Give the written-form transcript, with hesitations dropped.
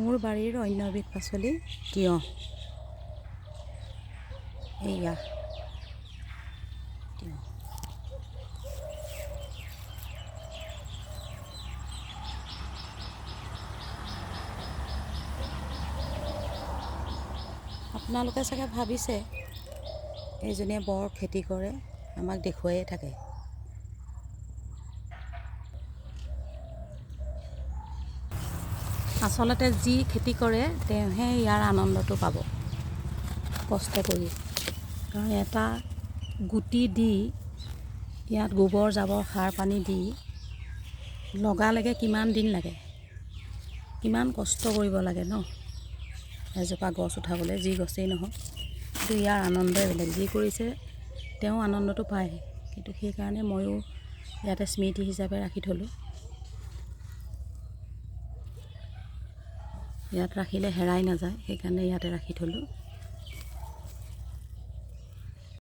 মোৰ বাৰীৰ অন্য এবিধ পাচলি তিয়ঁহ। এইয়া তিয়ঁহ। আপোনালোকে চাগে ভাবিছে এইজনীয়ে বৰ খেতি কৰে, আমাক দেখুৱায়ে থাকে। আচলতে যি খেতি কৰে তেওঁহে ইয়াৰ আনন্দটো পাব কষ্ট কৰি। কাৰণ এটা গুটি দি ইয়াত গোবৰ জাবৰ সাৰ পানী দি লগালেগে কিমান দিন লাগে, কিমান কষ্ট কৰিব লাগে ন এজোপা গছ উঠাবলৈ, যি গছেই নহওক। কিন্তু ইয়াৰ আনন্দই বেলেগ, যি কৰিছে তেওঁ আনন্দটো পায়। কিন্তু সেইকাৰণে ময়ো ইয়াতে স্মৃতি হিচাপে ৰাখি থ'লোঁ। ইয়াত ৰাখিলে হেৰাই নাযায়, সেইকাৰণে ইয়াতে ৰাখি থ'লোঁ।